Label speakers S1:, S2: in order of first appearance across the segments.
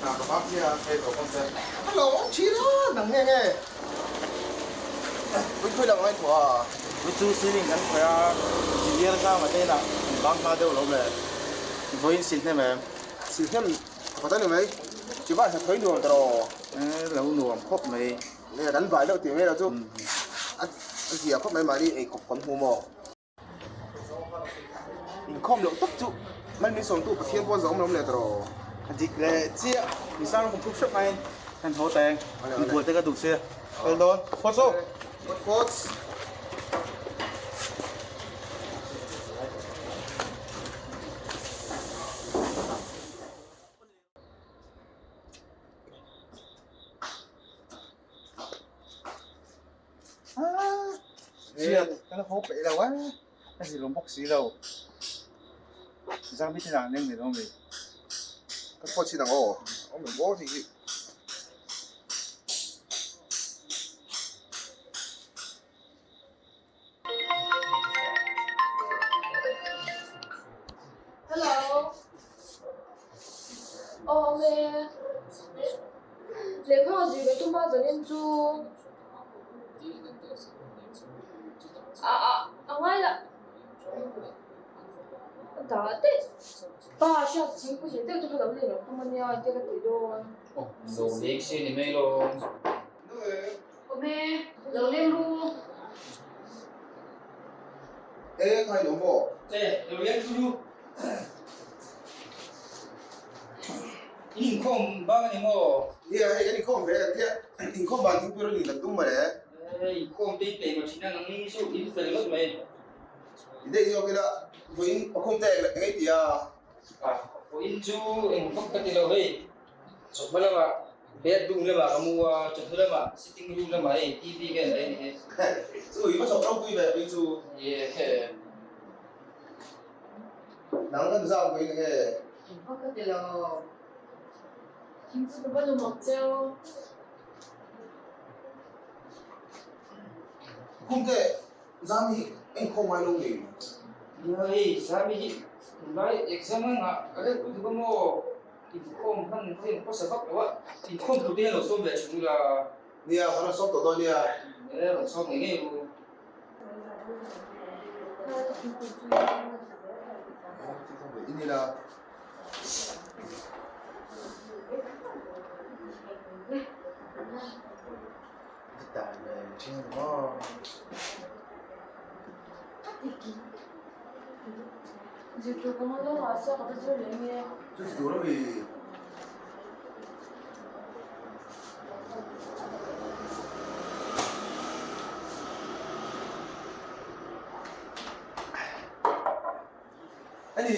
S1: hna ka bak chiah a, hei lo kawm te.
S2: A lo awm thin a, nang nge nge? Pui pui lo ang a inthawh a.
S1: Pui chu ceiling kan khawih a, ziriar zam a te inah kan bang hma deuh lo le. Vawiin sil hnem em?
S2: Sil hnem pakhat a ni mai. Chibai hna thawi nuam tawh rawh.
S1: E lo nuam khawp mai.
S2: Nge kan vai deuh tih mai lo chu a zia khawp mai mahni ei khawp kan hmu maw? Inkhawm loh tak chu mal min sawmtu Pathian pawh zawm lawm leh ta rawh.
S1: A dik leh chiah mi sang kum thup hrep mai kan haw ta eng inbual te ka duh sia kal dawn phawt chu.
S2: Phawt phawt.
S1: Chiat ka la haw peih lo a, ka zilawm bawk si lo. Zam hi thil ah leng ni lo mi?
S2: Ka phawt chin ang aw, awm lo maw hei hi.
S3: Hello. Aw awm e. Lehkha a zir ve tum a zanin chu a a a ngai lah a dah daih. Pa hriat thingpui leh deuh te kha lo leng ang tum ania engtia ka tih dawn.
S4: Aw lo leng se ni mai lawm.
S3: Awm e, lo leng ru.
S2: E, khai lo maw?
S4: E, lo leng chu ru. In inkhawm bang a ni maw?
S2: Nia, hei kan inkhawm ve kan tia, inkhawm ban thingpui rawn in kan tum mawle.
S4: E, inkhawm te i peih maw thin a, nang ni chu in fel ngawt mai.
S2: I daih zawk ila, vawiin pakhum te eng ei ti a?
S4: A, vawiin chu eng vak ka ti lo hei, chawhma lamah Bedroom lamah ka mu a, chawhnu lamah sitting room lamah hei TV ka en daih a ni hi.
S2: Chu i va chawp ropui ve pui chu.
S4: Yeah.
S2: Nang kan zam pui nge?
S3: Engvak ka ti lo. Thingpui ka va lum ang cheu.
S2: Khumte, Zami hi engkhawm ngai lo ni?
S4: Nia hei, Zami hi tunlai exam a ngah ka reuh lutuk a maw? Inkhawm hman kha in khawsa vak lo a, inkhawm tur te hian lo sawm ve thin ula.
S2: Nia, kan rawn sawm tawh dawn nia.
S4: E, rawn sawm ngei ngei u.
S2: In ila.
S3: Zirtur ka hmang lo a, saw ka va zir leh nge.
S2: Chu ti tur a mi. Ani,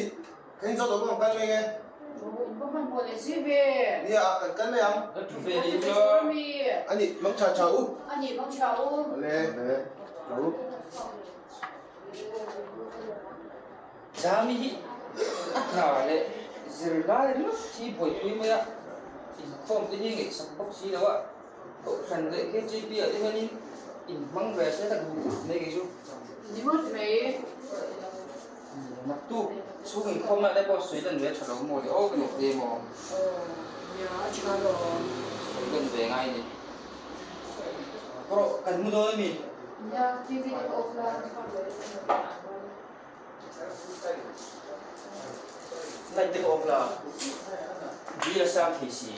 S2: kan in zawt lo pawh kan kal mai nge.
S3: In va hman pawh leh si ve.
S2: Nia, kan kal mai ang.
S4: Ka tu ve ni ula.
S2: Ani, mang tha tha u.
S3: Ani, mang tha u.
S2: Awle. Awle.
S4: Zami hi a hna leh zirlai ringawt hi buaipui mai a, inkhawm te hi ngaihsak bawk si lo a, Kohhran leh KJP ah te hianin inhmang ve se ka duh khawp mai kei chu.
S3: Ni ngawt mai.
S4: Naktuk chhung inkhawm ah te pawh sawi lan ve a tha lo maw le aw ka duh hle maw.
S3: Aw nia a tha lo.
S4: Sawi lan ve ngai ni. Pawh kan mu dawn a mi?
S3: Nia, TV te ka off la.
S4: Light te ka off la. Bill a sang thei si.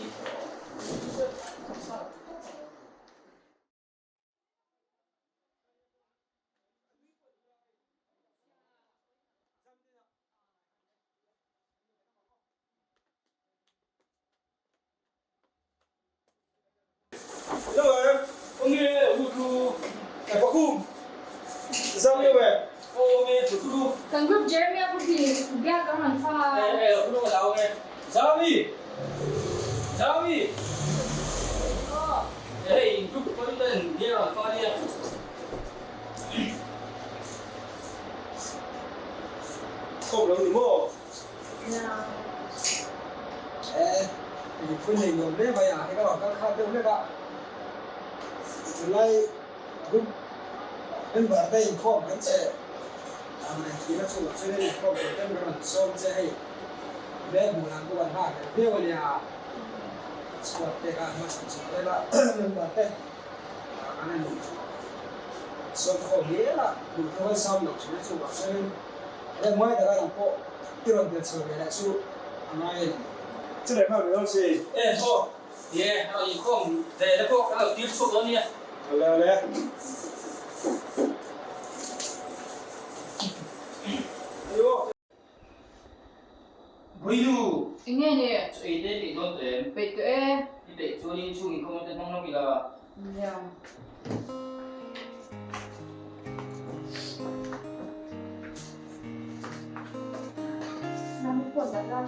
S3: Kan group Jeremia pawh hi biak ang an fa a.
S5: Mipui nei nuam hle mai a, hei lamah kal khat deuh hlek a, tunlai group member te inkhawm kan che ang reng thin a, chuvang chuan inkhawm tur ten kan rawn sawm che hei hmel hmuh dan pawh kan nghak reng viau a nia. Chhuat te kha hma chhan chho vel a, member te an han sawm khawm hial a, duh tho an sam loh thin a, chuvang chuanin rem ngai taka nang pawh i rawn tel chho ve leh chu a ngai a ni.
S1: Chuleh hma min awm si.
S4: E aw, ye, a rawn inkhawm ve la pawh kan lo tir chhuak dawn nia.
S1: Awle awle. Ayo.
S4: Builu!
S3: Enge ni?
S4: Chu ei te peih dawn tawh em?
S3: Peih tawh e.
S4: I peih chuanin chhung inkhawm te hmang lawk ila.
S3: Nia. Nami pawh dah la.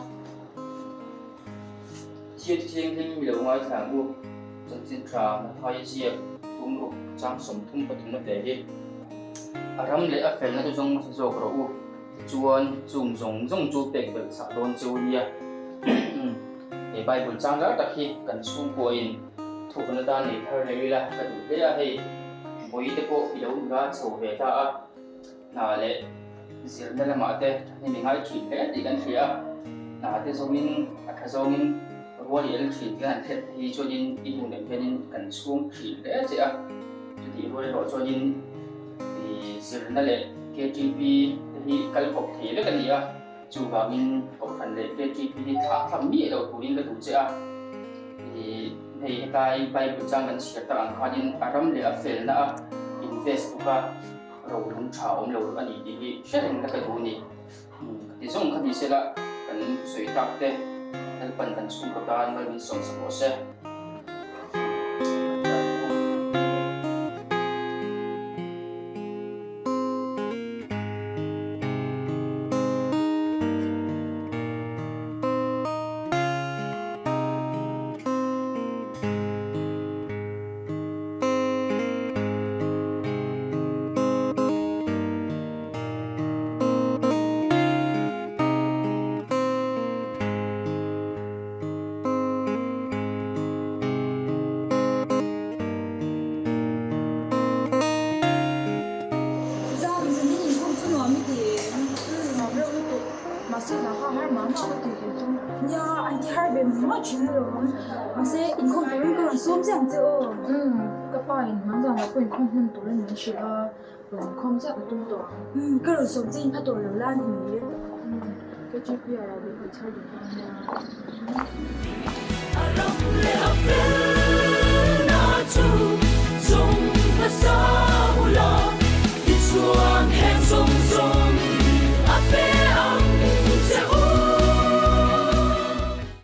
S4: Thiat thianghlim mi lo ngaithla ang u. Chanchin tha Mathaia ziak tum ruk chang 33 na te hi a ram leh a felna chu zawng hmasa zawk rawh u. Tichuan, chung zawng zawng chu pek belh chah dawn cheu nia. He Bible chang lar tak hi kan chhungkuain thukna tan nei thar leh ila ka duh hle a, hei vawi te pawh i lo nula chho ve ta a, hna leh zirna lamah te thahnem i ngai thin hle tih kan hria a, hna te zawngin a tha zawngin rual i el thin tih kan han hriat phei chuanin i nu nen hianin kan chhung thin hle che a, chutih rual erawh chuanin I zirna leh KTP te hi kal kawp thei vek a ni a, chuvangin Kohhran leh KTP hi thlah thlak miah lo turin ka duh che a. I hei hetlai Bible chang kan chhiar tak ang khanin a ram leh a felna a invest bawk a, rolung tha awm lo a ni tih hi hre reng la ka duh a ni. Ka ti zawng kha ni sela kan sawi tak te Lalpan kan chhungkaw tan mal min sawmsak rawh se.
S3: Zam zanin inkhawm chu nuam i ti em? Nuam reuh lutuk. Mahse hna kha har mah mah ka ti ve chu. Nia, an ti har ve mah thin alawm. Mahse inkhawm turin ka rawn sawm chiah ang che aw. Umm, ka pa in hmang zanah pawh inkhawm hman turin min hrilh a. Rawn khawm chiah ka tum tawh ang. Umm, ka rawn sawm che in pha tawh lo la a ni mai. Umm, KGPR ah bawlhhlawh chhar duh dawn nia.